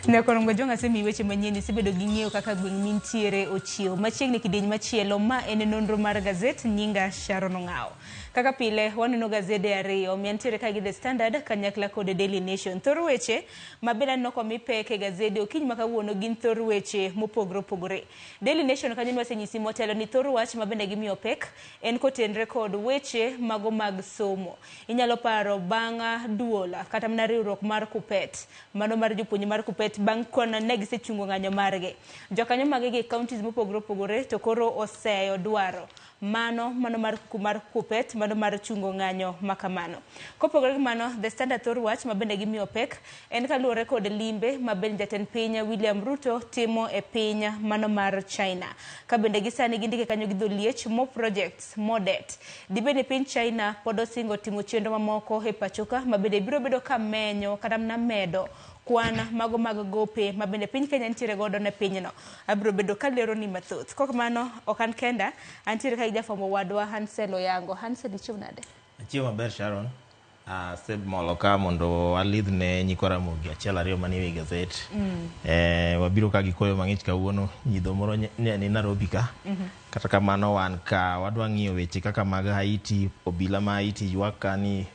Nyakorongo Jong asemiyi weche manyien isebedo gi ng'eyo kaka gweng' mintiere ochiew. Machiegni kidieny machielo ma en nonro mar gazet nyinga Sharon Ong'awo. Kaka pile waneno gazede ariyo omiyo antiere ka gi The Standard kanyakla kod Daily Nation. Thor weche ma bende aneno komi pek e gazede okinyi ma kawuono gin thor weche mopogore opogore. Daily Nation kanyo nwasenyisi motelo ni thor wach ma bende gimiyo pek en kotenre kod weche mago mag somo. Inyalo paro bang' duol kata mana riwruok mar KUPPET mano mar jopuonje mar KUPPET bang' kono ne gisechungo ng'anyo margi. Jokanyo maggi e counties mopogore opogore to koro oseyo dwaro mano mano mar mar KUPPET mano mar chungo ng'anyo makamano. Kopogore gi mano, The Standard thor wach ma bende gimiyo pek en kaluwore kod limbe ma bende jatend piny William Ruto timo e piny mano mar China. Ka bende gisani gindike kanyo gi dholiech more projects, more debt. Dibed ni piny China pod osingo timo chenro mamoko e pachoka ma bende biro bedo ka menyo kata mana medo kwan mago mag gope ma bende piny Kenya nitiere godo ne pinyno. Abiro bedo kalero ni mathoth. Kok mano, ok an kenda, antiere ka gi jafwambo wadwa Hansel Oyango. Hansel ichiew nade? Achiew maber Sharon. Asemolo ka mondo alidh ne nyikwa Ramogi achiel ariyo manie wi gazet. Wabiro ka gi koyo mang'ich kawuono, nyidho moro ne ni Nairobi ka. Kata kamano wan ka wadwa ng'iyo weche kaka mag Haiti, obila ma Haiti ywak ka ni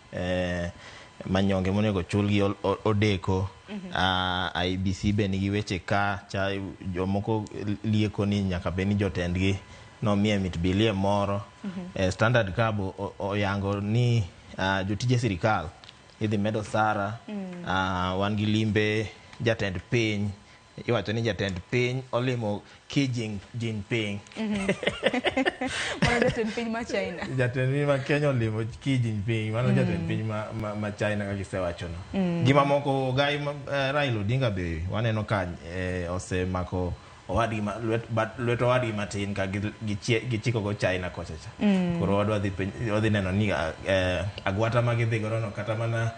manyonge monego chulgi odeko. IEBC be nigi weche ka cha jomoko lieko ni nyaka bed ni jotendgi nomiye mit bilie moro. Standard ka bo oyango ni jotije sirikal idhi med osara. Wan gi limbe jatend piny iwacho ni jatend piny olimo Xi Jinping. Mano jatend piny ma China. Jatend piny ma Kenya olimo Xi Jinping, mano jatend piny ma China kaka isewachono. Gima moko Gai Raila Odinga be waneno ka osemako owadgi ma, lwet, bat, lwet owadgi matin ka gichiko go China kocha cha. Koro wadwa dhi penj, wadhi neno ni agwata ma gidhi godo no kata mana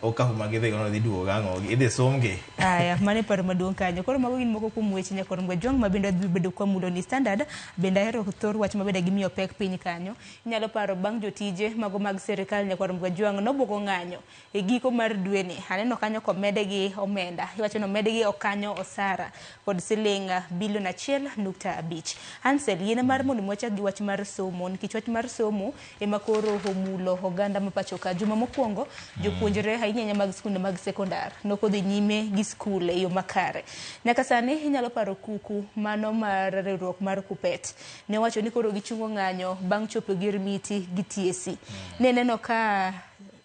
okapu ma gidhi godo no dhi duogo gang'o, idhi sumgi. Aya, mano e paro maduong' kanyo. Koro mago gin moko kuom weche nyakor Ngwejwang' ma bende wadhi bedo kwamulo ni Standard. Bende ahero thor wach ma bende gimiyo pek piny kanyo. Inyalo paro bang' jotije mago mag sirikal nyakwar Ngwejwang' nobuogo ng'anyo e giko mar dweni. Aneno kanyo komede gi omenda. Iwacho ni omedgi okanyo osara kod siling bilion 1.5. Hansel, yiene mar mondo wachak gi wach mar somo nikech wach mar somo ema koro omulo oganda ma pacho ka. Juma mokwongo jopuonjre ahinya ahinya mag skunde mag sekondar nokodhi nyime gi skul e yo makare. Nyaka sani inyalo paro kuku mano mar riwruok mar KUPPET. Ne owacho ni koro gichungo ng'anyo bang' chopo gi miti gi TSC. Ne neno ka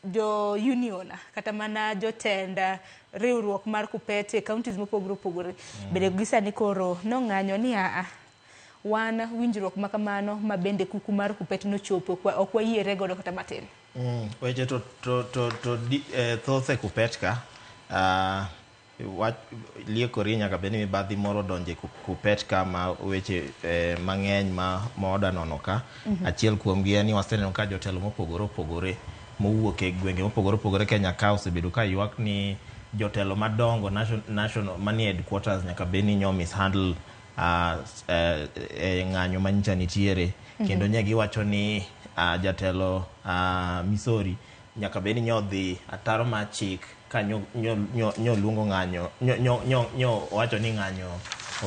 jo union kata mana jotend riwruok mar KUPPET e counties mopogore opogore bende gisani koro nong'anyo ni aa wan winjruok makamano ma bende kuku mar KUPPET nochopo ok wayiere godo kata matin. Weche to thoth e KUPPET ka wach liekori nyaka bed ni mibadhi moro donje KUPPET ka ma weche mang'eny ma oda nono ka. Achiel kuomgi en ni waseneno ka jotelo mopogore opogore mowuok e gwenge mopogore opogore Kenya ka osebedo ka ywak ni jotelo madongo national manie headquarters nyaka bed ni nyo mishandle ng'anyo manyicha nitiere. Kendo nye giwacho ni jatelo Misori nyaka bed ni nyo dhi ataro mar chik ka nyo luongo ng'anyo nyo owacho ni ng'anyo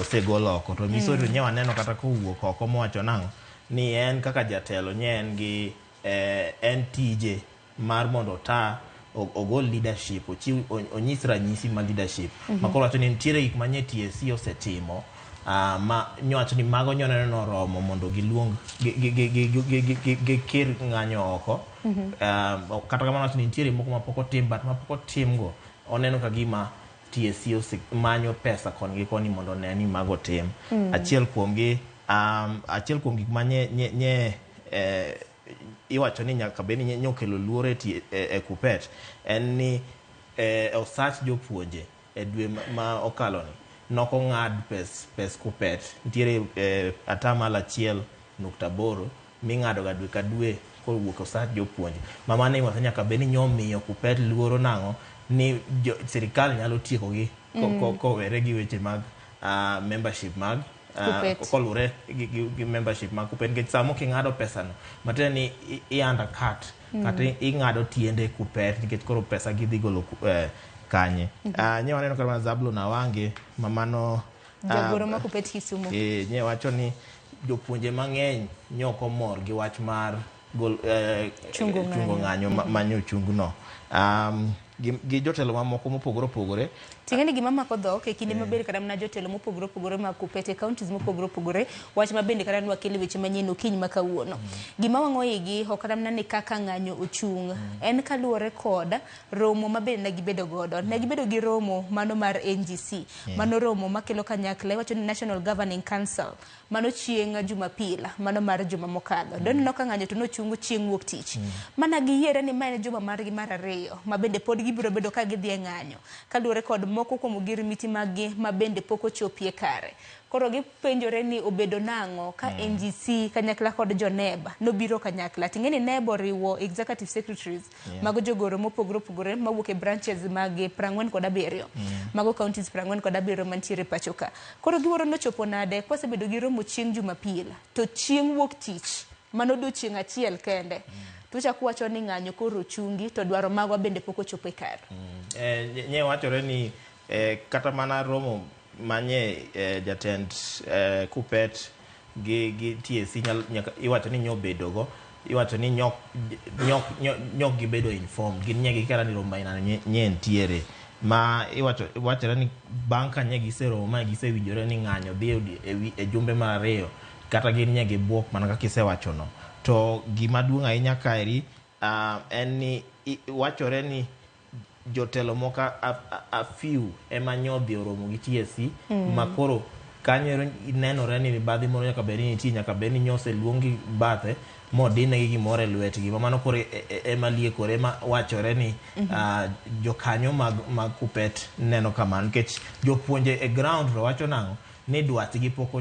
osegol oko. To Misori nye waneno kata kowuok oko mowacho nang'o ni en kaka jatelo nye en gi en tije mar mondo ota ogol leadership, ochiw onyis ranyisi mar leadership. Ma koro wacho ni nitiere gik ma nye TSC osetimo ma nyowacho ni mago nyo neno noromo mondo giluong gikir ng'anyo oko. Kata kamano wacho ni nitiere moko mapok otim, but mapok otimgo oneno ka gima TSC osemanyo pesa koni gi koni mondo one ni mago otim. Achiel kuomgi achiel kuom gik ma nye iwacho ni nyaka bed ni nyokelo luoro e KUPPET en ni osach jopuonje e dwe ma okalo ni nokong'ad pes KUPPET. Nitiere 1.8% ming'ado ga dwe ka dwe kowuok osach jopuonje. Ma mano iwacho nyaka bed ni nyomiyo KUPPET luoro nang'o ni sirikal nyalo tieko gi kowere gi weche mag membership mag kolure gi membership mag KUPPET. Nikech sama king'ado pesa no matiende ni i undercut kata ing'ado tiende KUPPET nikech koro pesa gidhi golo kanye. Nye waneno kata mana Zablon Awange ma mano Jagoro ma Kupet Kisumu. Nye wacho ni jopuonje mang'eny nye ok omor gi wach mar gol, Chungo chungo ng'anyo. ng'anyo manyo chungno. Gi jotelo mamoko mopogore opogore. Ting'eni gima mako dhok e kinde maber kata mana jotelo mopogore opogore mag Kupet e counties mopogore opogore, wach ma bende kata nwakelo weche manyien okinyi ma kawuono. Gima wang'o igi ok kata mana ni kaka ng'anyo ochung', en kaluwore kod romo ma bende ne gibedo godo. Ne gibedo gi romo mano mar NGC, mano romo makelo kanyakla, iwacho ni National Governing Council, mano chieng' Jumapil, mano mar juma mokadho. Doneno ka ng'anyo to nochung chieng' wuok tich. Mana giyiere ni ma en juma margi mar ariyo, ma bende pod gibiro bedo ka gidhi e ng'anyo, kaluwore kod moko kuom ogirimiti maggi ma bende pok ochopie kare. Koro gipenjore ni obedo nang'o ka NGC kanyakla kod jo NEB nobiro kanyakla. Ting'e ni NEB oriwo executive secretaries mago jogoro mopogore opogore mawuok e branches mag 47. Mago counties 47 mantiere pacho ka. Koro giwuoro nochopo nade kwasebedo gi romo chieng' Jumapil to chieng' wuok tich mano odiochieng' achiel kende. To wacho ni ng'anyo koro ochungi to dwaro magwa bende pok ochopo e kare. Nye wachore ni kata mana romo manye jatend Kupet gi TSC nyaka iwacho ni nyobedogo, iwacho ni nyok gibedo informed, gin nye gikera ni romo aina nye ntiere ma iwacho wachore ni bang' ka nye giseromo ma gisewinjore ni ng'anyo dhi e jumbe mar ariyo, kata gin nye gibuok mana kaka isewachono. To gima duong' ahinya kaeri en ni wachore ni jotelo moko a few ema nyodhi oromo gi TSC ma koro kanyo nenore ni mibadhi moro nyaka bed ni nitie, nyaka bed ni nyoseluongi bathe modinegi gimoro e lwetgi ma mano koro ema liekore ema wachore ni jokanyo mag Kupet neno kamano nikech jopuonje e ground to wacho nang'o ni dwachgi pok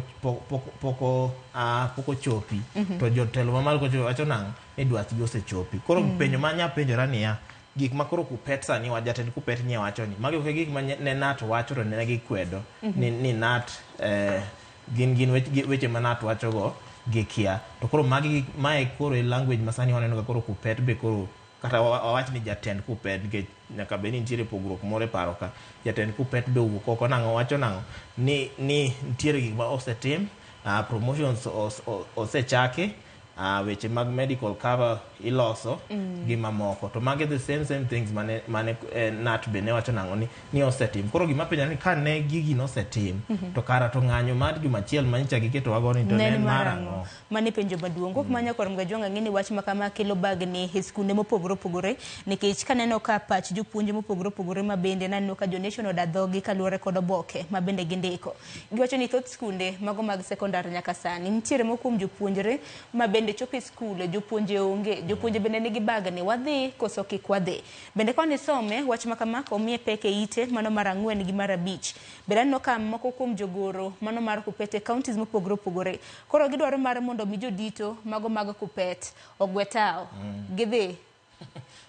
ochopi to jotelo mamalo kocho wacho nang'o ni dwachgi osechopi. Koro penjo ma anya penjora niya, gik ma koro Kupet sani wa jatend Kupet nye wacho ni magi ok e gik ma ne NAT wacho to ne gikwedo ni NAT gin weche ma NAT wacho go gikia. To koro magi mae koro e language ma sani waneno ka koro Kupet be koro kata wawach ni jatend Kupet nikech nyaka bed ni nitiere pogruok moro e paro ka jatend Kupet be owuok oko nang'o wacho nang'o ni nitiere gik ma osetim, promotions osechaki, weche mag medical cover iloso gi mamoko. To magi the same things mane NAT be ne wacho nang'o ni osetim. Koro gima penjo ni ka ne gigi nosetim to kara to ng'anyo mar juma achiel manyicha giketo wago ni to ne en mar ang'o? Mane penjo maduong'. Ok manya kor Mgajwang' ang'e ni wach makama kelo bagni e skunde mopogore opogore nikech kaneno ka pach jopuonje mopogore opogore ma bende naneno ka jo Nation oda dhogi kaluwore kod oboke ma bende gindiko. Giwacho ni thoth skunde mago mag sekondar nyaka sani nitiere moko kuom jopuonjre ma bende chopo e skul, jopuonje onge, jopuonje bende nigi bagni, wadhi koso kik wadhi. Bende ka nisome wach ma kama omiye pek e ite mano mar 4 gi mar 5. Bende aneno ka moko kuom jogoro mano mar Kupet e counties mopogore opogore. Koro gidwaro mar mondo mi jodito mago mag Kupet ogwe tao, gidhi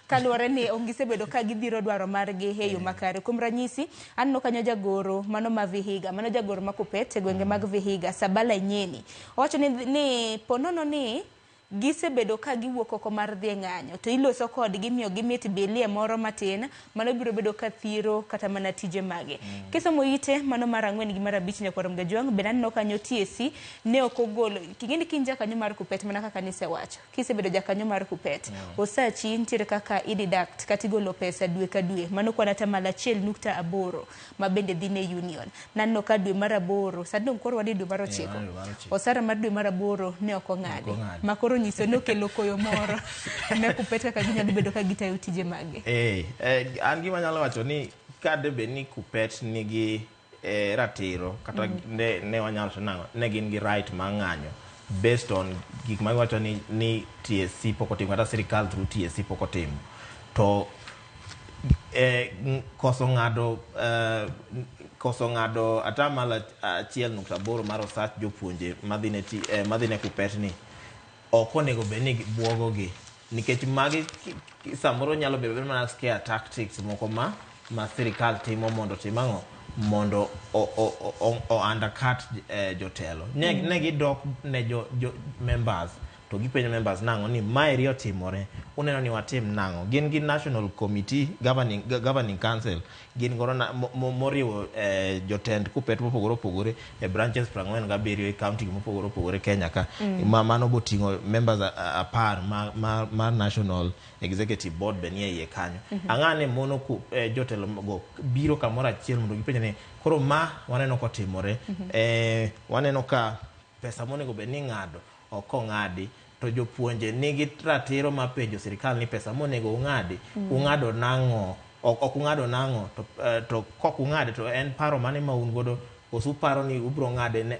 kaluwore ni ok gisebedo ka gidhiro dwaro margi e yo makare. Kuom ranyisi, aneno kanyo jagoro mano ma Vihiga, mano jagoro ma Kupet e gwenge mag Vihiga, Sabala Nyeni. Owacho ni ponono ni gisebedo ka giwuok oko mar dhi e ng'anyo to iloso kodgi imiyo gi mit bilie moro matin mano biro bedo ka thiro kata mana tije mage. Kisomo ite mano mar 4 gi mar 5 nyakwar Mgajwang' bende aneno kanyo TSC ne ok ogolo king'e ni kin jakanyo mar Kupet mana kaka nisewacho kisebedo jakanyo mar Kupet osachi nitiere kaka i-deduct kata igolo pesa dwe ka dwe mano kwan 1.8% ma bende dhi ne union. Naneno ka dwe mar 8 sani dong koro wan e dwe mar 9 osara mar dwe mar 8 ne ok ong'adi ma koro nyiso ni okelo koyo moro ne Kupet kaka ginyalo bedo ka gitayo tije mage. An gima anyalo wacho ni ka debed ni Kupet nigi ratiro kata ne wanyalo wacho nang'o ne gin gi right mar ng'anyo based on gik ma giwacho ni TSC pok otimo kata sirikal through TSC pok otimo to koso ng'ado 1.8% mar osach jopuonje madhi ne Kupet ni ok onego bed ni buogo gi nikech magi samoro nyalo bedo mana scare tactics moko ma sirikal timo mondo tim ang'o mondo o undercut jotelo. Ne gidok ne jo members To gipenjo members nang'o ni maeri otimore, uneno ni watim nang'o? Gin gi National Committee Governing Council, gin godo moriwo jotend Kuppet mopogore opogore e branches 47 e county mopogore opogore Kenya ka. Mano boting'o members 10 mar National Executive Board be nie iye kanyo. Ang'ane mono jotelo go biro kamoro achiel mondo gipenj ni koro ma waneno kotimore, waneno ka pesa monego bed ni ng'ado ok ong'adi, to jopuonje nigi ratiro mar penjo sirikal ni pesa monego ung'adi, ung'ado nang'o, ok ung'ado nang'o, to kok ung'ade to en paro mane ma un godo, koso uparo ni ubiro ng'ade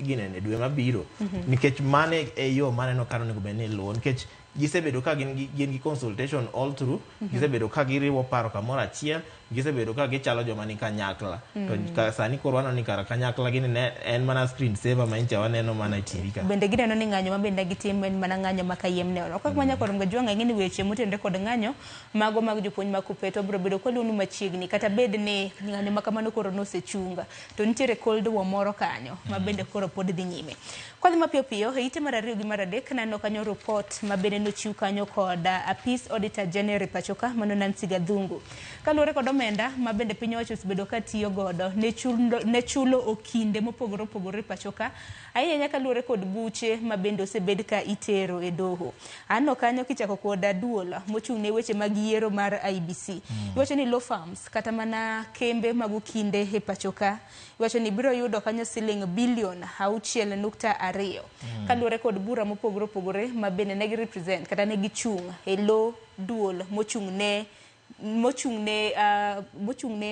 ginene dwe mabiro? Nikech mane e yo maneno ka onego bed ni iluwo, nikech gisebedo ka gin gi consultation all through, gisebedo ka giriwo paro kamoro achiel, gisebedo ka gichalo joma ni kanyakla. To ka sani koro waneno ni kara kanyakla gini ne en mana screen saver ma ncha waneno mana e TV ka. Bende gineno ni ng'anyo ma bende gitimo en mana ng'anyo ma kayiem nono. Kaka manya kod Mgajwang'a ng'e ni weche motenore kod ng'anyo mago mag jopuonj mag Kuppet obiro bedo kwaluonu machiegni, kata bed ni ng'anyo ma kamano koro nosechunga, to nitiere cold war moro kanyo ma bende koro pod dhi nyime. Kwadhi mapiyo piyo e ite mar 2 gi mar 3, naneno kanyo report ma bende nochiw kanyo kod Apis Auditor General pacho ka, mano Nancy Gathungu. Kaluwore kod omenda ma bende piny owacho osebedo ka tiyo godo ne chulo okinde mopogore opogore pacho ka, ahinya ahinya kaluwore kod buche ma bende osebed ka itero e doho. Aneno kanyo kichako kod duol mochung' ne weche mag yiero mar IEBC. Iwacho ni law firms kata mana kembe mag okinde e pacho ka, iwacho ni biro yudo kanyo siling bilion 6.2 kaluwore kod bura mopogore opogore ma bende ne gi represent kata ne gichung' e lo duol mochung' ne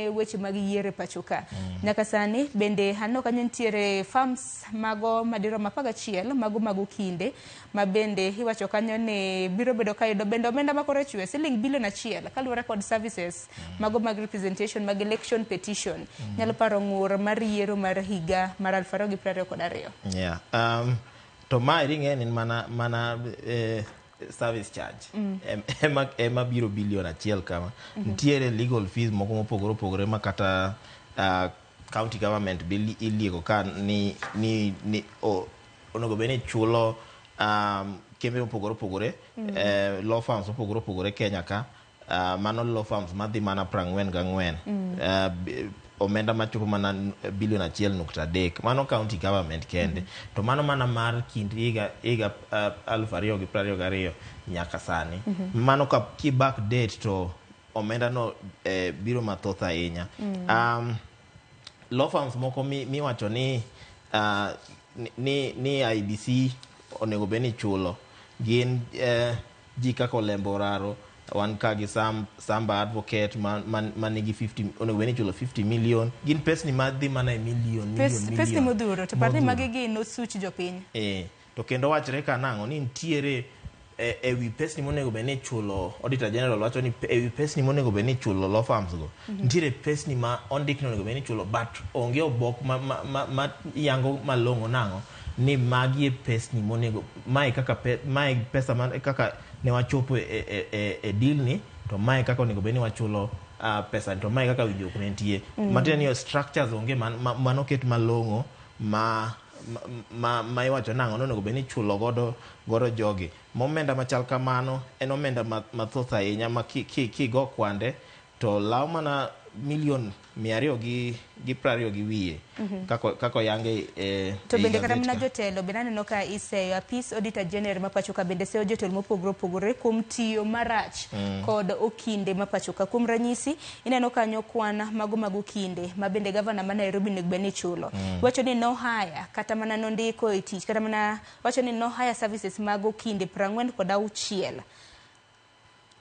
weche mag yiero e pacho ka. Nyaka sani bende aneno kanyo nitiere firms mago madirom 11 mago mag okinde ma bende iwacho kanyo ni biro bedo ka yudo bende omenda ma koro chwe siling bilion 1 kaluwore kod services mago mag representation mag election petition. Nyalo paro ng'ur mar yiero mar higa mar 2022. Yeah. To ma eri ng'e ni mana service charge ema biro bilion 1 kama. Nitiere legal fees moko mopogore opogore ma kata county government be ilieko ka ni onego bed ni chulo kembe mopogore opogore, law firms mopogore opogore Kenya ka. Mano law firms madhi mana 44, omenda machopo mana bilion 1.3, mano county government kende. To mano mana mar kind higa 2022 nyaka sani. Mano ka ki back date to omenda no biro mathoth ahinya. Law firms moko miwacho ni IEBC onego bed ni chulo gin ji kaka Olembo Oraro, wan ka gi Samba Advocate ma nigi 50, onego bed ni ichulo 50 million. Gin pesni madhi mana e million, million, Pesni million. Modhuro to par ni Modhuro. Magi gin osuch jopiny. To kendo wachre ka nang'o ni nitiere e wi pesni monego bed ni ichulo, Auditor General wacho ni e wi pesni monego bed ni ichulo law firms go, nitiere pesni ma ondik ni onego bed ni ichulo, but onge obok ma yango malong'o nang'o ni magi e pesni monego, mae kaka mae pesa ma, kaka ne wachopo e deal ni, to mae kaka onego bed ni wachulo pesa ni, to mae kaka winjruok ne nitie. Matiende ni structures onge manoket malong'o ma iwacho nang'o ni onego bed ni ichulo godo jogi. Momenda machal kamano en omenda mathoth ahinya ma kigo kwande to law mana milion 220 gi wiye kaka oyange e To ei bende kata gazet mana ka. Jotelo bende aneno ka iseyo Apis Auditor General ma pacho ka bende seyo jotelo mopogore opogore kuom tiyo marach kod okinde ma pacho ka. Kuom ranyisi, ineno kanyo kwan mago mag okinde ma bende gavana ma Nairobi onego bed ni chulo. Wacho ni no hire kata mana nondiko e tich, kata mana wacho ni no hire services mag okinde 46,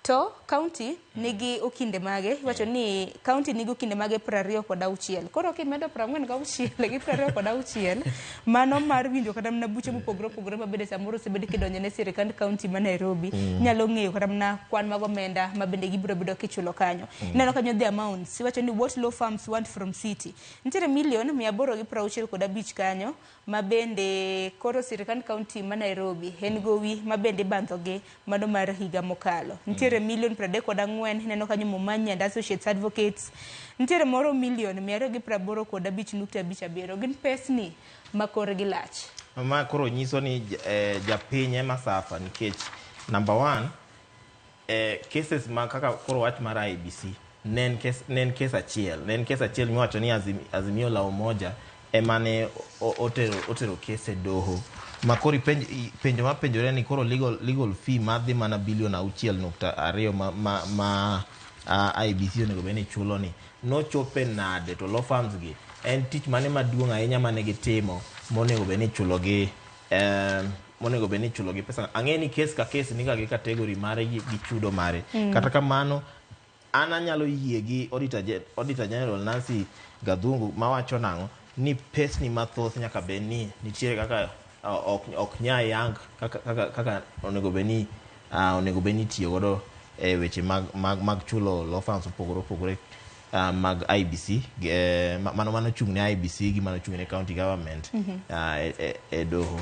to county nigi okinde mage. Iwacho ni county nigi okinde mage 26. Koro kimedo 46 gi 26, mano mar winjo kata mana buche mopogore opogore ma bende samoro osebed kidonjo ne sirikand county ma Nairobi, nyalo ng'eyo kata mana kwan mag omenda ma bende gibiro bedo kichulo kanyo. Ineno kanyo the amounts, iwacho ni what law firms want from city, nitiere milion 865 kanyo ma bende koro sirikand county ma Nairobi en gowi ma bende ibandhogi mano mar higa mokalo. Nitiere milion 34, ineno kanyo Momanyi and Associates Advocates, nitiere moro milion 285.57. Gin pesni ma korgi lach. Ma koro nyiso ni japiny ema suffer nikech number one, cases ma kaka koro wach mar IEBC ne en case, ne en case achiel, ne en case achiel miwacho ni Azimio la Umoja ema ne otero case e doho. Ma koro penjo mapenjore ni koro legal fee madhi mana bilion 6.2 ma IEBC onego bed ni chulo ni nochope nade, to law firms gi en tich mane maduong' ahinya mane gitimo monego bed ni ichulo gi, monego bed ni ichulo gi pesa. Ang'e ni case ka case niga gi category mare gi chudo mare. Kata kamano, an anyalo yie gi Auditor General Nancy Gathungu mawacho nang'o ni pesni mathoth nyaka bed ni nitiere kaka ok nya yang kaka onego bed ni itiyo godo e weche mag chulo law firms opogore opogore mag IEBC, mano chung' ne IEBC gi mano chung' ne county government e doho.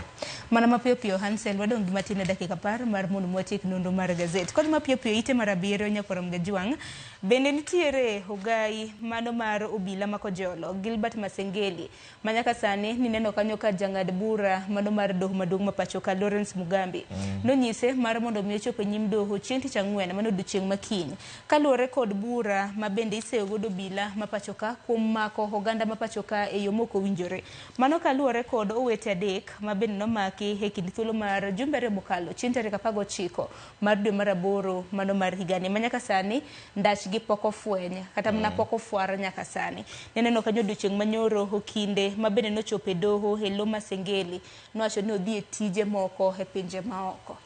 Mana mapiyo piyo, Hansel, wadong' gi matin e dakika 10 mar mondo watiek nonro mar gazet. Kod mapiyo piyo ite mar 7 nyakwar Mgajwang', bende nitiere ogai mano mar obila makojolo Gilbert Masengeli ma nyaka sani nineno kanyo ka jang'ad bura mano mar doho maduong' ma pacho ka Lawrence Mugambi nonyise mar mondo mi ochop e nyim doho chieng' tich ang'wen, mano odiochieng' makiny, kaluwore kod bura ma bende iseyo godo obila ma pacho ka kuom mako oganda ma pacho ka e yo mok owinjore. Mano kaluwore kod owete 3 ma bende nomaki e kind thuolo mar jumbe 2 mokalo chieng' tarik 19 mar dwe mar 8 mano mar higani, ma nyaka sani ndachgi pok ofweny kata mana pok ofwar nyaka sani. Neneno kanyo odiochieng' manyoro okinde ma bende nochopo e doho e lo Masengeli nowacho ni odhi e tije moko e pinje maoko.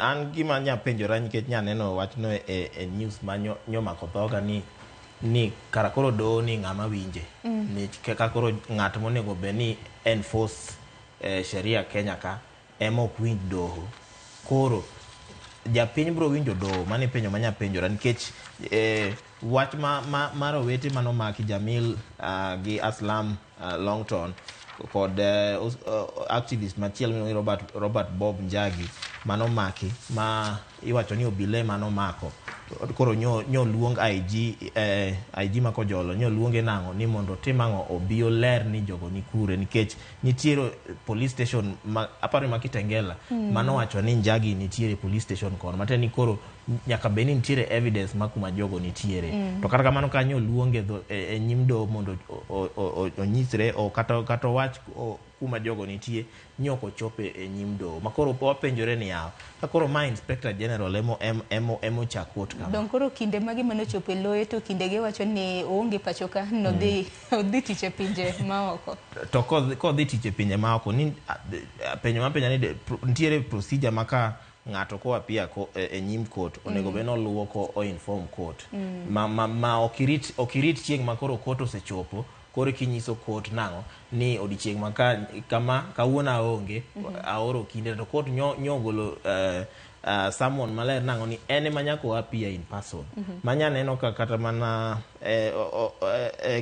An gima nya penjora nikech nya neno wachno e news ma nyomako dhoga ni kara koro doho ni ng'ama winje. Ni ka koro ng'at monego bed ni enforce sheria Kenya ka ema ok winj doho. Koro japiny biro winjo doho, mano e penjo manya penjora nikech wach mar owete manomaki Jamil gi Aslam Longton kod activist machielo miluongo ni Robert Bob Njagi manomaki ma iwacho ni obila manomako. Koro nyo luong IG ma Kojolo nyo luonge nang'o ni mondo otim ang'o, obi oler ni jogo ni kure, nikech nitiere police station ma aparo ma Kitengela manowacho ni Njagi nitiere police station kono, matiende ni koro nyaka bed ni nitiere evidence ma kuma jogo nitiere. To kata kamano kanyo luonge e nyim doho mondo onyisre o kata owach kuma jogo nitie, ni ok ochope e nyim doho. Ma koro wapenjore ni yawa, ka koro ma Inspector General emo chak court kama. Dong koro kinde mage mane ochopo e loye to kindege wacho ni oonge pacho ka, nodhi odhi tich e pinje maoko. To kodhi tich e pinje maoko, ni penjo mapenja ni nitiere procedure ma ka ng'ato koa appear e nyim court onego bed ni oluwo ko o inform court. Ma ok irit chieng' ma koro court osechopo, koro kinyiso court nang'o ni odiochieng' ma kama kawuono aonge, aoro kinde to court nyo ogolo summon maler nang'o ni en ema nyaka o appear in person. Manya neno ka kata mana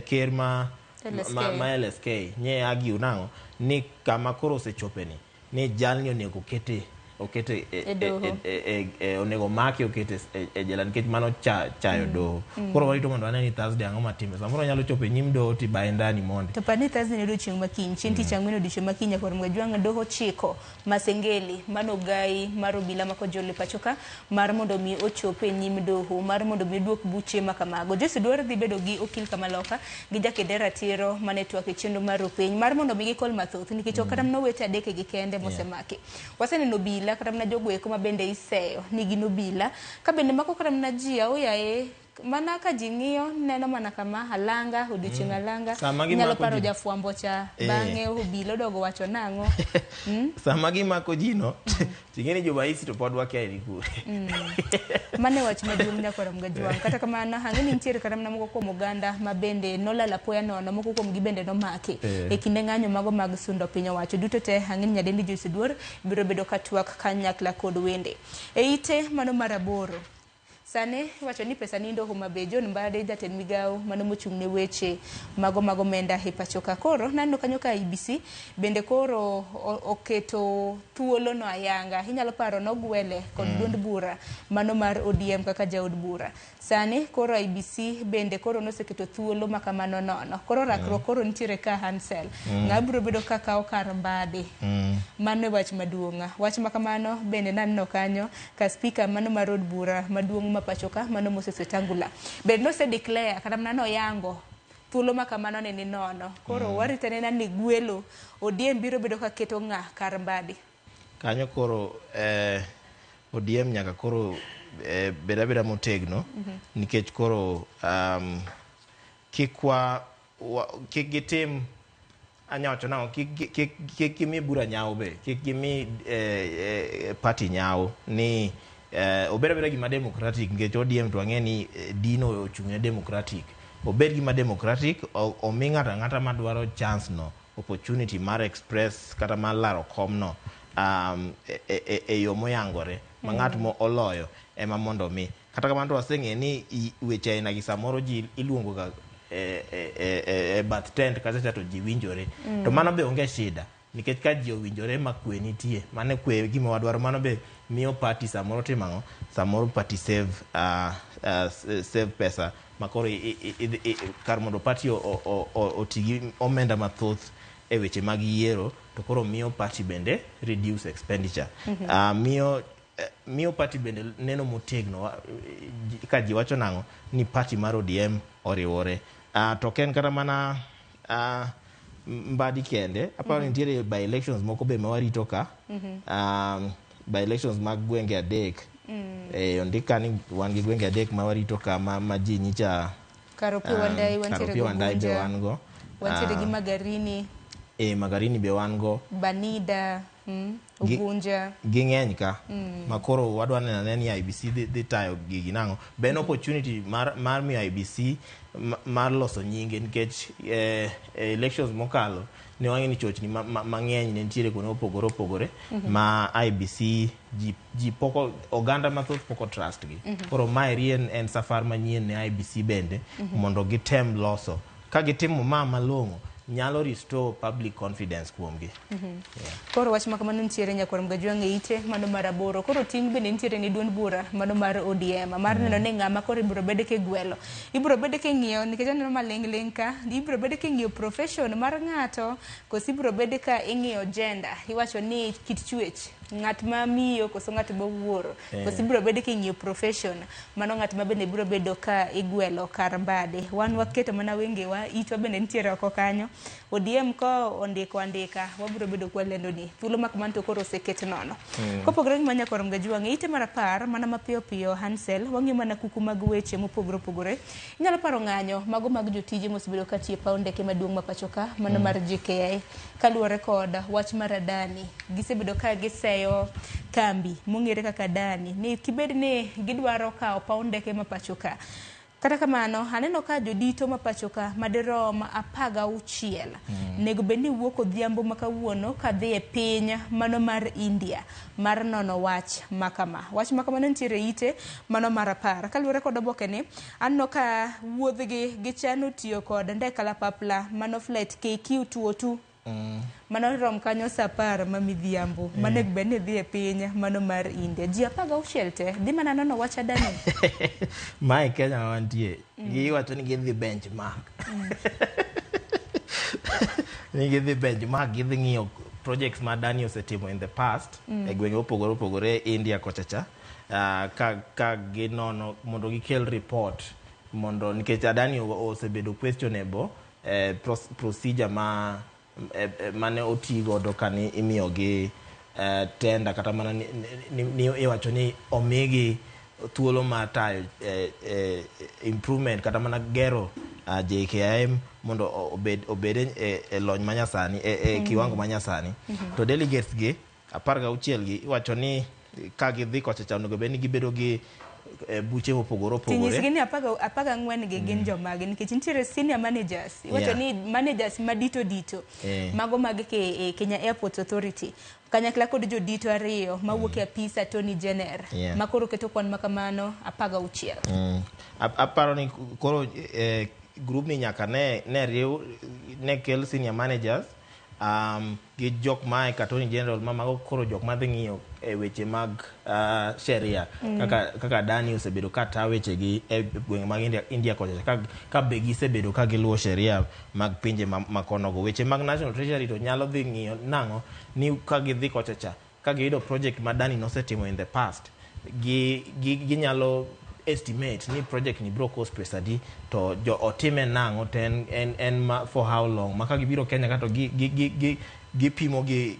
ker LSK. ma LSK nye argue nang'o ni kama koro osechope ni jalni onego okete E doho. Onego make okete e jela nikech mano chayo doho. Koro warito mondo wane ni Thursday ang'o matime. Samoro nyalo chopo e nyim doho tibaye ndani mondi. To par ni Thursday ni odiochieng' makiny, chieng' tich ang'wen odiochieng' makiny nyakwar Mgajwang' doho chiko Masengeli mano ogai mar obila ma Kojolo e pacho ka mar mondo mi ochop e nyim doho mar mondo mi oduok buche ma kamago. Joyce Oduor dhi bedo gi okil kamaloka gi jakede ratiro mane twak e chenro mar rupiny mar mondo mi gikol mathoth nikech ok kata mana owete 3 gi kende mosemaki. Waseneno obila kata mana jogo eko ma bende iseyo ni gin obila ka bende mako kata mana ji aoyaye mana ka ji ng'iyo neno mana kama alanga odiochieng' alanga. Sama gimako Inyalo paro ji. jafwambo cha bang'e obila odogo wacho nang'o. Sama gimako ji no, ting'e ni jomaisi to pod wakia ni kure. Mano e wach maduong' nyakwar Mgajwang'. Kata kamano ang'e ni nitiere kata mana moko kuom oganda ma bende nolal apoya nono, moko kuom gi bende nomaki e kinde ng'anyo mago mag sundo piny owacho. Duto te ang'e ni nyadendi Joyce Oduor biro bedo ka twak kanyakla kod wende. E ite mano mar 8. Sani iwacho ni pesa nindo Homa Bay. John Mbadi jatend migawo mano mochung' ne weche mago mag omenda e pacho ka. Koro naneno kanyo ka IEBC bende koro oketo thuolo no ayanga. Inyalo paro nogwele kod duond bura mano mar ODM kaka jaod bura. Sani koro IEBC bende koro noseketo thuolo ma kamano nono. Koro rakruok koro nitiere ka Hansel. Ng'a biro bedo ka kawo kar Mbadi. Mano e wach maduong'. Wach ma kamano bende naneno kanyo ka speaker mano mar od bura maduong' ma pacho ka mano Moses Wetangula. Bende nose declare kata mana noyango thuolo ma kamano ne ni nono. Koro warito anena ni gwelo ODM biro bedo ka keto ng'a kar Mbadi. Kanyo koro ODM nyaka koro bed abeda motegno nikech koro kik wa kik gitim, anya wacho nang'o, kik gimi bura nyawo be kik gimi party nyawo ni obed abeda gima democratic, nikech ODM to wang'e ni dino ochung' ne democratic. Obed gima democratic, omi ng'ato ang'ata madwaro chance no, opportunity mar express kata mar laro komno e yo moyangore ma ng'at mo oloyo ema mondo mi. Kata kamano to waseng'e ni weche aina gi samoro ji iluongo ga e bath tent kacha cha to ji winjore, to mano be onge shida, nikech ka ji owinjore ma kwe nitie, mano kwe gima wadwaro. Mano be miyo party samoro timo ang'o, samoro party save pesa ma koro kar mondo party oti gi omenda mathoth e weche mag yiero, to koro miyo party bende reduce expenditure. Miyo party bende neno motegno ka ji wacho nang'o ni party mar ODM oriwore. To ok en kata mana Mbadi kende. Aparo ni nitiere by elections moko be ma warito ka, by elections mag gwenge adek. Ondik ka ni wan gi gwenge adek ma warito ka ma ji nyicha. Kar Opiyo Wandayi wantiere. Kar Opiyo Wandayi be Ugunja, wan go. Wantiere gi Magarini. Magarini be wan go. Banida, Ugunja. Ging'eny ka ma koro wadwa neno ane ni IEBC dhi tayo gigi nang'o. Be en opportunity mar miyo IEBC mar loso nyinge, nikech elections mokalo ne wang'e ni chochni mang'eny ne nitiere kuonde mopogore opogore ma IEBC ji pok oganda mathoth pok o trust gi. Koro maeri en safar manyien ne IEBC bende mondo gitem loso. Ka gitimo ma malong'o, nyalo restore public confidence kuomgi. Koro wach ma kamano nitiere nyakwar Mgajwang' e ite mano mar aboro. Koro ting' bende nitiere ni duond bura mano mar ODM mar neno ni ng'ama koro ibiro bed kigwelo. Ibiro bed king'iyo, nikech aneno maling' ling' ka, ibiro bed king'iyo profession mar ng'ato koso ibiro bed ka ing'iyo gender. Iwacho ni kit chwech ng'at ma miyo koso ng'at ma wuoro, koso ibiro bed king'iyo profession mano ng'at ma bende biro bedo ka igwelo kar Mbadi. Wan waketo mana wengewa, itwa bende nitiere oko kanyo. ODM ko ondiko andika, wabiro bedo kwalendo ni thuolo ma kamano to koro oseket nono. Kopogore gi manyakwar Mgajwang' e ite mar 10, mana mapiyo piyo Hansel, wang'iyo mana kuku mag weche mopogore opogore. Inyalo paro ng'anyo mago mag jotije mosebedo ka tiyo e paw ndeke maduong' ma pacho ka mano mar JKIA, kaluwore kod wach mar Adani. Gisebedo ka giseyo kambi mong'ere kaka Adani ni kibed ni gidwaro kawo paw ndeke ma pacho ka. Kata kamano, aneno ka jodito ma pacho ka madirom 16 nego bed ni wuok odhiambo ma kawuono kadhi e piny mano mar India mar nono wach ma kama. Wach ma kamano nitiere ite mano mar 10. Kaluwore kod oboke ni, aneno ka wuodhgi gichano tiyo kod ndek kalapapla mano flight KQ 202. Mano rom kanyo sa 10 ma midhiambo. Mano bed ni dhi e piny mano mar India. Ji 16 te dhi mana nono wach Adani. Mae Kenya ma wantie. Giwacho ni gidhi benchmark. Ni gidhi benchmark, gidhi ng'iyo projects ma Adani osetimo in the past e gwenge mopogore opogore India kocha cha. Ka ginono mondo gikel report mondo, nikech Adani osebedo questionable procedure ma mane oti godo kane imiyogi tender, kata mana ni iwacho ni omigi thuolo mar tayo improvement kata mana gero JKIA mondo obed e lony manyasani, e kiwango manyasani. To delegates gi 16 gi iwacho ni ka gidhi kocha cha onego bed ni gibedo gi buche mopogore opogore. Tinyisgi ni 14 gi gin jomage, nikech nitiere senior managers iwacho ni managers madito dito mago mag Kenya Airports Authority kanyakla kod jodito 2 mawuok e apis Attorney General ma koro keto kwan makamano 16. Aparo ni koro group ni nyaka ne riw ne kel senior managers gi jok ma e Attorney General ma mago koro jok madhi ng'iyo e weche mag sheria kaka Adani osebedo ka ta weche gi e gwenge mag India kocha ka be gisebedo ka giluwo sheria mag pinje ma konogo. Weche mag National Treasury to nyalo dhi ng'iyo nang'o ni ka gidhi kocha cha ka giyudo project ma Adani nosetimo in the past ginyalo estimate ni project ni bro cost pesa adi to jo otime nang'o to en ma for how long ma ka gibiro Kenya ka to gipimo gi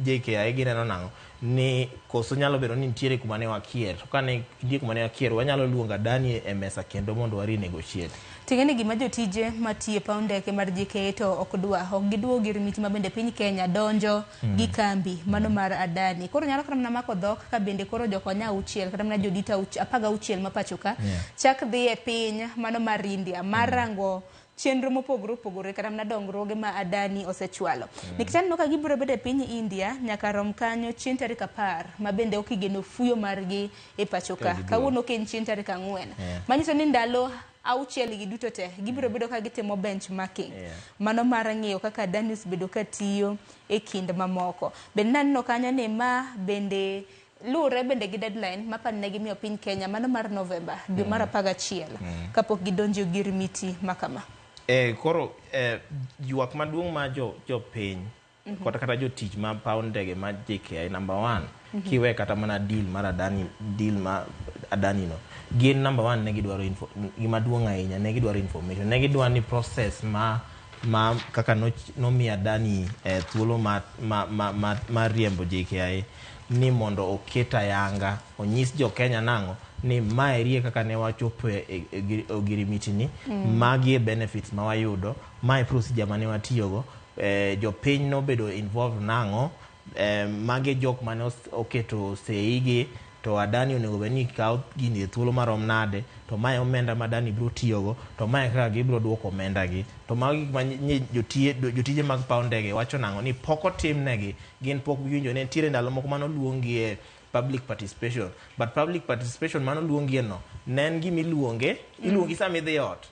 JKIA gineno nang'o ni koso nyalo bedo ni nitiere kuma ne wakier to kane nitie kuma ne wakier wanyalo luongo Adani e mesa kendo mondo wa renegotiate. Ting'eni gima jotije matiyo e paw ndeke mar JKIA to ok dwa, ok gidwa ogirimiti ma bende piny Kenya donjo gi kambi mano mar Adani. Koro nyalo kata mana mako dhok ka bende koro jokonya 6 kata mana jodito 16 ma pacho ka chak dhi e piny mano mar India mar rango chenro mopogore opogore kata mana dongruoge ma Adani osechwalo. Nikech aneno ka gibiro bedo e piny India nyaka rom kanyo chieng' tarik 10 ma bende ok igeno fuyo margi e pacho ka. Kawuono ok en chieng' tarik 4. Manyiso ni ndalo 6 gi duto te gibiro bedo ka gitimo benchmarking. Mano mar ng'iyo kaka Adani osebedo ka tiyo e kind mamoko. Bende naneno kanyo ni ma bende luwre bende gi deadline ma pan ne gimiyo piny Kenya mano mar November dwe mar 11 kapok gidonjo gi ogirimiti ma kama. Koro ywak maduong' ma jopiny kata kata jotich ma paw ndege ma JKIA number 1 kiwe kata mana deal mar Adani, deal ma Adani no gin number 1 ne gidwaro gima duong' ahinya ne gidwaro information, ne gidwaro ni process ma kaka nomiyo Adani thuolo mar riembo JKIA ni mondo oket ayanga onyis jo Kenya nang'o ni maerie kaka ne wachopo e ogirimiti ni magi e benefits ma wayudo, mae procedure mane watiyogo, jopiny nobedo involved nang'o, magi jok mane oketo sei gi to Adani onego bed ni kaw gini e thuolo marom nade, to mae omenda ma Adani biro tiyogo, to mae kaka gibiro duoko omenda gi, to magi gik ma jotije mag paw ndege wacho nang'o ni pok otimnegi, gin pok giwinjo. Ne nitiere ndalo moko mane oluongie public participation, but public participation mane oluongie no ne en gima iluonge, iluongi sama idhi ot,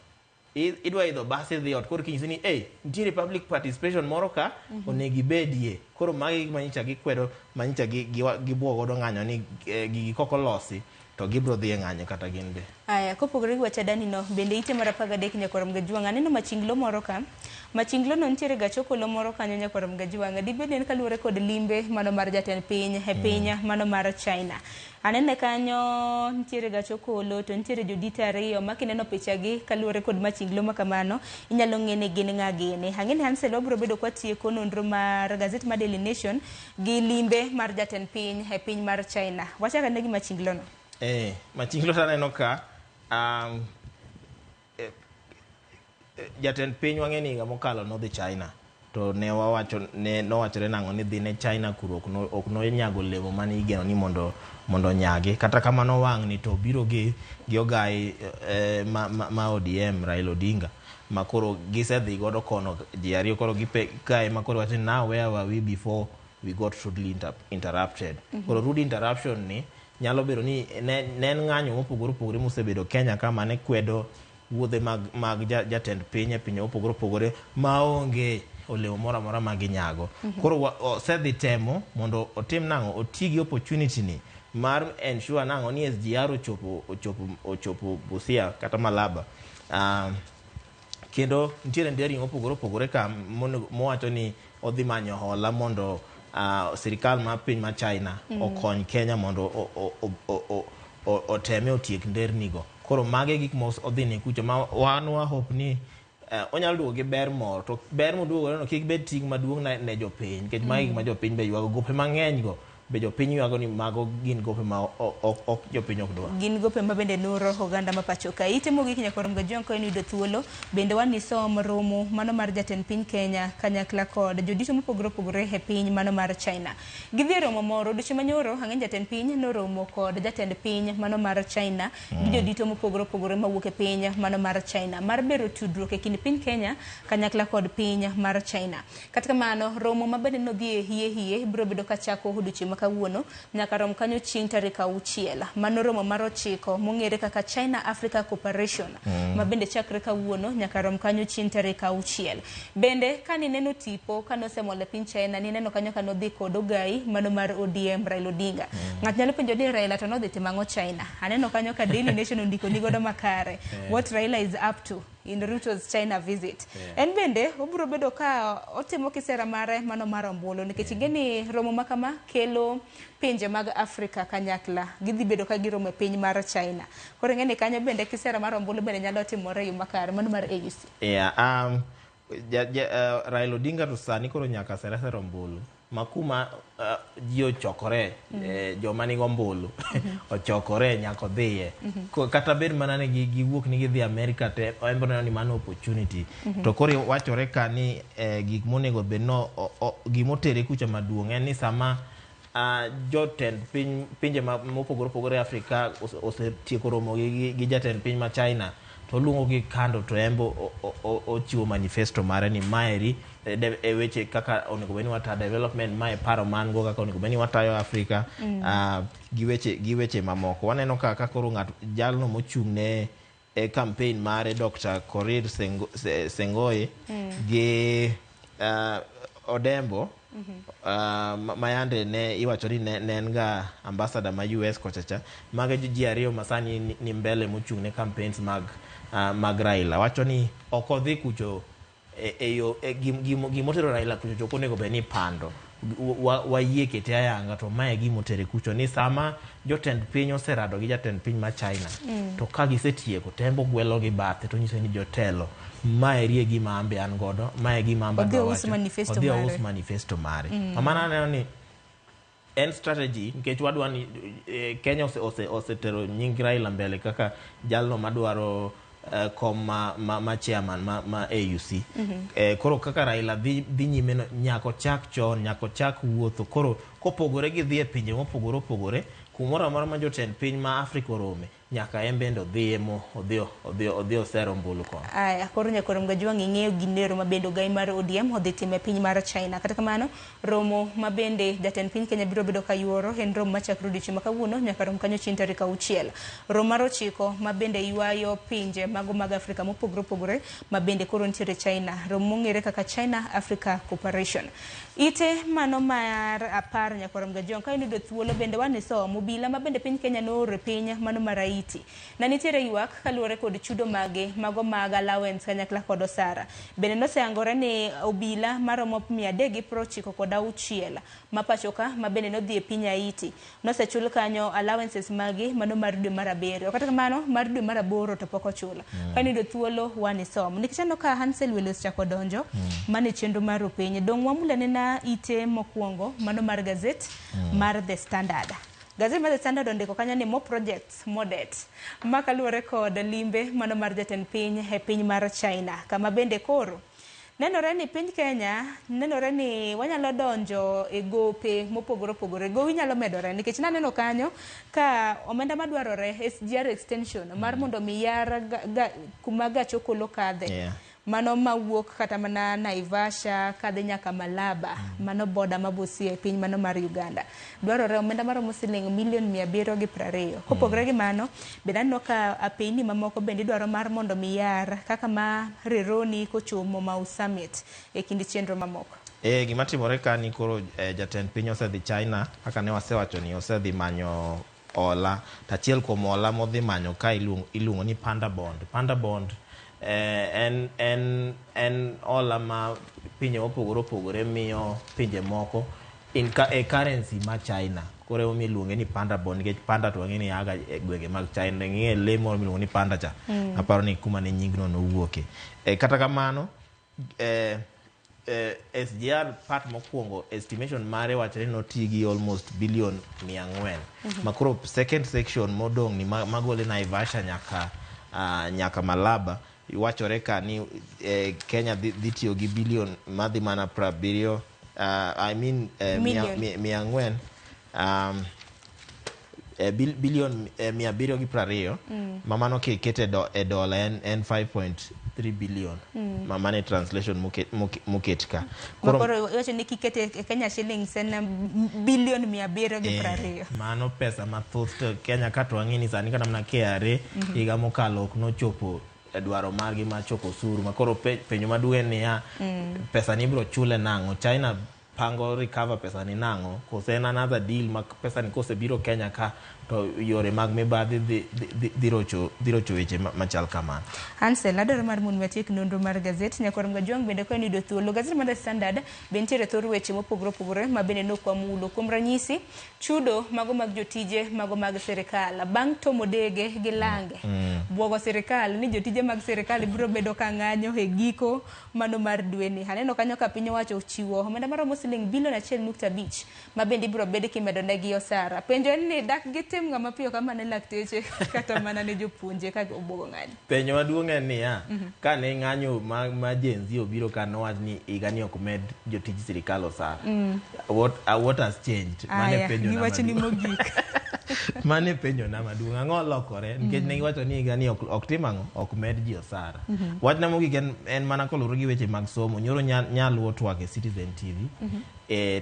idwa idho bas idhi ot, koro kinyisi ni hey, nitiere public participation moro ka onego ibedie. Koro magi gik manyicha gikwedo, manyicha gibuo godo ng'anyo ni gigi kok olosi to gibiro dhi e ng'anyo kata gin be. Aya, kopogore gi wach Adani no, bende ite mar 13 nyakwar Mgajuang', aneno machinglo moro ka. Machinglo no nitiere gach okolo moro kanyo nyakwar Mgajuang'. Dibed ni en kaluwore kod limbe mano mar jatend piny e piny mano mar China. Anene kanyo nitiere gach okolo to nitiere jodito 2 ma kineno picha gi kaluwore kod machinglo ma kamano inyalo ng'e ni gin ng'a gini. Ang'e ni Hansel wabiro bedo kwatieko nonro mar gazet mar Daily Nation gi limbe mar jatend piny e piny mar China. Wachak ane gi machinglo no. Machinglo to aneno ka jatend piny wang'e ni higa mokalo nodhi China to ne wawacho ne nowachore nang'o ni dhi ne China kuro ok nonyago olemo mane igeno ni mondo onyagi. Kata kamano wang' ni to biro gi ogai ma ODM Raila Odinga ma koro gisedhi godo kono ji ariyo koro gipe kae ma koro wacho ni now where were we before we got rudely interrupted. Koro rude interruption ni nyalo bedo ni ne en ng'anyo mopogore opogore mosebedo Kenya ka mane kwedo wuodhe mag jatend piny e pinje mopogore opogore maonge olemo moro amora ma ginyago. Koro osedhi temo mondo otim nang'o, oti gi opportunity ni mar ensure nang'o ni SGR ochopo Busia kata Malaba. Kendo nitiere nderni mopogore opogore ka mowacho ni odhi manyo hola mondo sirikal mar piny mar China okony Kenya mondo oteme otiek nderni go. Koro mage gik ma odhi ne kucho ma wan wa hope ni onyalo duogo gi ber moro, to ber moduogo no kik bed ting' maduong' ne jopiny, nikech magi gik ma jopiny be ywago. Gope mang'eny go Be jopiny ywago ni mago gin gope ma ok jopiny ok dwa. Gin gope ma bende nuro oganda ma pacho ka. Ite mogik nyakor Mgajwang' ka in yudo thuolo bende wanisom romo mano mar jatend piny Kenya kanyakla kod jodito mopogore opogore e piny mano mar China. Gidhi e romo moro odiochieng' manyoro ang'eny jatend piny noromo kod jatend piny mano mar China gi jodito mopogore opogore mawuok e piny mano mar China mar bero tudruok e kind piny Kenya kanyakla kod piny mar China. Kata kamano romo ma bende nodhi e hie hie biro bedo kachako odiochieng' ma kawuono nyaka rom kanyo chieng' tarik 6. Mano romo mar 9 mong'ere kaka China Africa Cooperation ma bende chakre kawuono nyaka rom kanyo chieng' tarik 6. Bende kanineno tipo kanosemol e piny China nineno kanyo kanodhi kod ogai mano mar ODM Raila Odinga. Ng'ato nyalo penjo ni Raila to nodhi timo ang'o China? Aneno kanyo ka Daily Nation ondiko ni godo makare. What Raila is up to in Ruto's China visit. En bende obiro bedo ka otimo kisera mare mano mar ombulu nikech ing'e ni romo ma kama kelo pinje mag Afrika kanyakla. Gidhi bedo ka giromo e piny mar China. Koro ing'e ni kanyo bende kisera mar ombulu bende nyalo timore e yo makare mano mar AUC. Yeah, Raila Odinga to sani koro nyaka sere sere ombulu ma kuma ji ochokore, joma nigi ombulu ochokore nyaka odhiye. Kata bed mana ni giwuok ni gidhi Amerika te en biro neno ni mano opportunity. To koro wachore ka ni gik monego bed no gimotere kucha maduong' en ni sama jotend piny pinje mopogore opogore e Afrika osetieko romo gi jatend piny ma China to oluongo gi kando to en bo ochiwo manifesto mare ni maeri e weche kaka onego bed ni watayo development, mae paro man go kaka onego bed ni watayo Afrika, gi weche mamoko. Waneno ka koro ng'at jalno mochung' ne e campaign mare Dr. Korir Sengoi gi Odembo, ma yande ne iwacho ni ne en ga ambassador ma US kocha cha. Mago ji ariyo ma sani ni mbele mochung' ne campaigns mag Raila. Wacho ni ok odhi kucho e yo gimotero Raila kucho ok onego bed ni pando. Wayie kete ayanga to mae gimotere kucho ni sama jotend piny oserado gi jatend piny ma China to ka gisetieko to en bo gwelo gi bathe to nyiso ni jotelo maeri e gima ambe an godo, mae e gima ambe Odhi adwa ous wacho. manifesto Odhi mare. ous manifesto mare. Mano aneno ni en strategy nikech wadwa ni Kenya osetero nying Raila mbele kaka jalno madwaro kom ma chairman ma AUC. Koro kaka Raila dhi nyime no, nyaka ochak chon, nyaka ochak wuotho. Koro kopogore gi dhi e pinje mopogore opogore, kumoro amora ma jotend piny ma Afrika orome, nyaka en bende odhiye mo odhi oser ombulu kono. Aya, koro nyakoro Mgajwang' ing'eyo ginero ma bende ogai mar ODM odhi timo e piny mar China. Kata kamano, romo ma bende jatend piny Kenya biro bedo ka yuoro en romo machakre odiochieng' ma kawuono nyaka rom kanyo chieng' tarik 6. Romo mar 9 ma bende ywayo pinje mago mag Afrika mopogore opogore ma bende koro nitiere China. Romo mong'ere kaka China Africa Cooperation. Ite mano mar 10 nyakoro Mgajwang' ka iyudo thuolo bende wanisomo obila ma bende piny Kenya nooro e piny mano mar Haiti. Na nitiere ywak kaluwore kod chudo mage mago mag allowance kanyakla kod osara. Bende noseyangore ni obila maromo 396 ma pacho ka ma bende nodhi e piny Haiti nosechul kanyo allowances magi mano mar dwe mar 7. Kata kamano mar dwe mar 8 to pok ochul. Ka niyudo thuolo wanisom. Nikech aneno ka Hansel Wele osechako donjo mane chenro mar opiny. Dong' wamulane na ite mokwongo mano mar gazet mar The Standard. Gazet mar The Standard ondiko kanyo ni more projects, more debt. Ma kaluwore kod limbe mano mar jatend piny e piny mar China. Kama bende koro nenore ni piny Kenya, nenore ni wanyalo donjo e gope mopogore opogore. Gowi nyalo medore nikech naneno kanyo ka omenda madwarore SGR extension mar mondo mi yar kuma gach okolo kadhe. Mano mawuok kata mana Naivasha kadhi nyaka Malaba, mano boda ma Busia e piny mano mar Uganda. Dwarore omenda maromo siling milion 720. Kopogore gi mano, bende aneno ka apeyni mamoko bende idwaro mar mondo mi yar kaka ma Rironi kochomo Mau Summit e kind chenro mamoko. Gima timore ka ni koro jatend piny osedhi China, kaka ne wasewacho ni osedhi manyo hola. To achiel kuom hola modhi manyo ka iluongo ni Panda Bond. Panda Bond en hola ma pinje mopogore opogore miyo pinje moko in e currency ma China. Koro emomiyo iluonge ni Panda Bond nikech panda to wang'e ni aga e gwenge mag China. Ng'e le moro miluongo ni panda cha. Aparo ni kuma ne nyingno nowuoke. Kata kamano, SGR part mokwongo, estimation mare wachore noti gi almost billion 400. Makoro second section modong' ni magole Naivasha nyaka Malaba, wachore ka ni Kenya dhi tiyo gi billion madhi mana 70, I mean Million. 400, billion 720, ma mano kikete e dola en 5.3 billion, ma mano e translation moket ka. Koro iwacho ni kikete e Kenya shillings en billion 720. Mano pesa mathoth, to Kenya ka to wang'e ni sani kata mana KRA higa mokalo ok nochopo e dwaro margi mar choko osuru. Ma koro penjo maduong' en niya, pesa ni ibiro chule nang'o? China pango recover pesa ni nang'o? Kose en another deal ma pesa ni kosebiro Kenya ka to yore mag mibadhi dhi rocho weche machal kamano. Hansel, adwaro mar mondo watiek nonro mar gazet. Nyakwar Mgajwang' bende ka yudo thuolo. Gazet mar The Standard be nitiere thor weche mopogore opogore ma bende nok wamulo. Kuom ranyisi, chudo mago mag jotije mago mag sirikal. Bang' tomo dege gi lange, buogo sirikal ni jotije mag sirikal biro bedo ka ng'anyo e giko mano mar dweni. Aneno kanyo ka piny owacho ochiwo omenda maromo siling bilion 1.5 ma bende ibiro bed kimedo negi osara. Penjo en ni dak gitim ng'ama piyo kama ne lakteche kata mana ne jopuonje ka obuogo ng'anyo. Penjo maduong' en niya, kane ng'anyo ma Gen Z obiro ka nowach ni higa ni ok med jotij sirikal osara. What has changed? Mano e Aya, penjo na giwachni maduong'. Mogik. Mano e penjo na maduong'. Ang'o olokore? Nikech ne giwacho ni higa ni ok tim ang'o? Ok med ji osara. Wachna mogik en mana koluwore gi weche mag somo. Nyoro nyaluo twak e Citizen TV.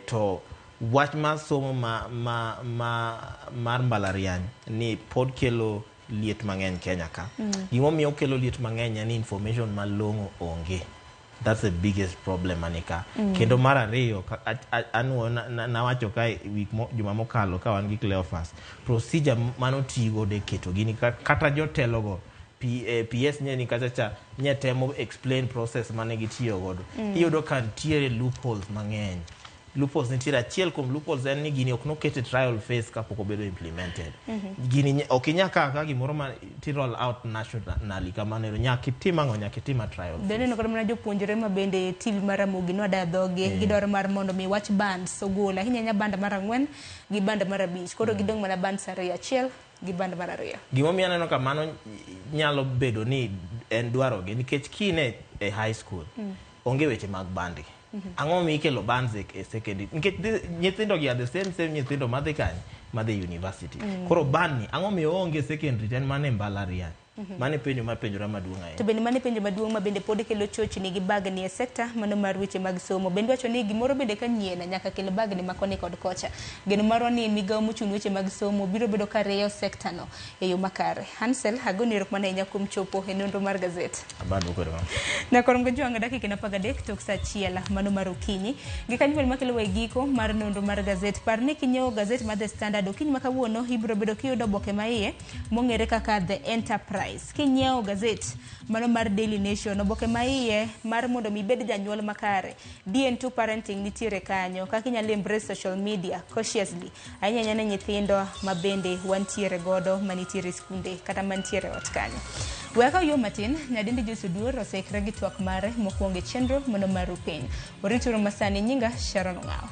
To wach mar somo ma mar mbalariany ni pod kelo liet mang'eny Kenya ka. Gimomiyo okelo liet mang'eny en ni information malong'o onge. That's the biggest problem mani ka. Kendo mar ariyo, anuo nawacho ka week juma mokalo ka wan gi Cleophas, procedure manotii godo e keto gini kata jotelogo PS nye ni kacha cha nye temo explain process mane gitiyo godo. Iyudo ka nitiere loopholes mang'eny. Loopholes nitiere. Achiel kuom loopholes en ni gini ok noket e trial phase kapok obedo implemented. Gini ok inyal kawo ka gimoro ma ti roll out nationally kamano ero. Nyaka itim ang'o? Nyaka itim a trial phase. Bende neno kata mana jopuonjre ma bende TV mar Ramogi nwada dhogi gidwaro mar mondo mi wach bands ogol ahinya ahinya band mar 4 gi band mar 5. Koro gidong' mana bands 2, 1 gi band mar 2. Gimomiyo aneno ka mano nyalo bedo ni en dwarogi nikech kine e high school onge weche mag band gi. Ang'o momiyo ikelo bands e secondary? Nikech nyithindo gi are the same same nyithindo madhi kanye? Madhi university. Koro band ni ang'o miyo oonge secondary to en mana e mbalariany? Mano e penjo mapenjora maduong' ahinya. To bende mano e penjo maduong' ma bende pod kelo chochni gi bagni e sekta mano mar weche mag somo. Bende wacho ni gimoro bende ka nyien nyaka kel bagni ma koni kod kocha. Geno marwa ni migawo mochung' ne weche mag somo biro bedo ka rieyo sekta no e yo makare. Hansel, agoni erokamano ahinya kuom chopo e nonro mar gazet. Abado koro. Nyakorom Gojwang' dakika 13 tok sa 1 mano mar okinyi. Gi kanyo bende makelowa e giko mar nonro mar gazet. Par ni kinyiewo gazet mar The Standard okinyi ma kawuono ibiro bedo kiyudo oboke ma iye mong'ere kaka The Enterprise. Kinyiewo gazet mano mar Daily Nation, oboke ma iye mar mondo mi ibed janyuol makare. DN2 parenting nitiere kanyo, kaka inyalo embrace social media cautiously. Ahinya ahinya ne nyithindo ma bende wantiere godo manitiere e skunde kata mantiere ot kanyo. We akaw yo matin, nyadendi Jose Oduor oseikre gi twak mare mokwongo e chenro mano mar Rupiny. Orituru masani, nyinga Sharon Ong'awo.